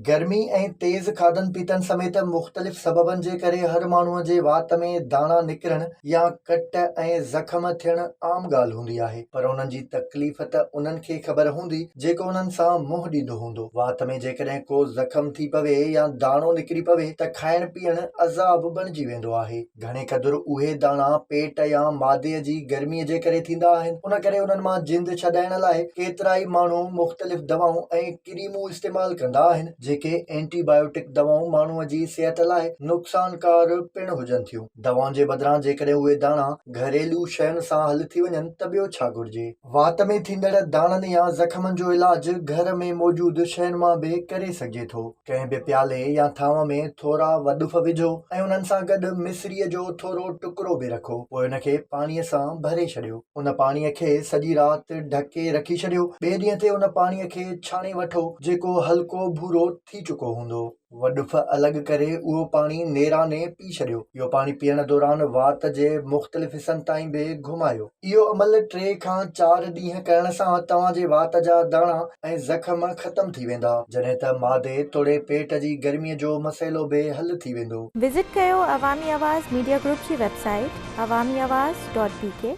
گرمي ۽ تيز کاڌن پيتن سميت مختلف سببن جي ڪري هر ماڻهوء جي وات ۾ داڻا نڪرڻ يا ڪٽ ۽ زخم ٿيڻ عام ڳالهه هوندي آهي پر انهن جي تڪليف ته انهن کي خبر هوندي جيڪو انهن سان منهن ڏيندو هوندو. وات ۾ جيڪڏهن ڪو زخم ٿي پوي يا داڻو نڪري پوي ته کائڻ پيئڻ عذاب بڻجي ويندو آهي. گهڻي قدر اهي داڻا پيٽ يا معدي جي گرمي جي ڪري ٿيندا آهن، ان ڪري انهن مان جند ڇڏائڻ لاء ڪيترائي ماڻهو مختلف دوائون ۽ ڪريمون استعمال ڪندا آهن، جيڪي اينٽي بايوٽڪ دوائون ماڻهو جي صحت لاء نقصانڪار پڻ هجن ٿيون. دوائن جي بدران جيڪڏهن اهي داڻا گهريلو شين سان حل ٿي وڃن ته ٻيو ڇا گهرجي. وات ۾ ٿيندڙ داڻن يا زخمن جو علاج گهر ۾ موجود شين مان به ڪري سگهجي ٿو. ڪنهن به پيالي يا ٿانو ۾ ٿورا وڏف وجهو ۽ انهن سان گڏ مصريء جو ٿورو ٽڪرو به رکو. پوء ان کي پاڻيء سان ڀري ڇڏيو. ان پاڻيء کي سڄي رات ڍڪي رکي ڇڏيو. ٻئي ڏينهن تي ان پاڻيء کي ڇاڻي وٺو، جيڪو هلڪو ڀورو ٿي چڪو هوندو. وڏف الڳ ڪري اهو پاڻي نيراني پي ڇڏيو. اهو پاڻي پيئڻ دوران وات جي مختلف حصن تائين به گهمايو. اهو عمل ٽي کان چار ڏينهن ڪرڻ سان توهان جي وات جا داڻا ۽ زخم ختم ٿي ويندا، جڏهن ته معدي توڙي پيٽ جي گرمي جو مسئلو به حل ٿي ويندو. وزٽ ڪيو عوامي آواز ميڊيا گروپ جي website Awami Awaz dot B K.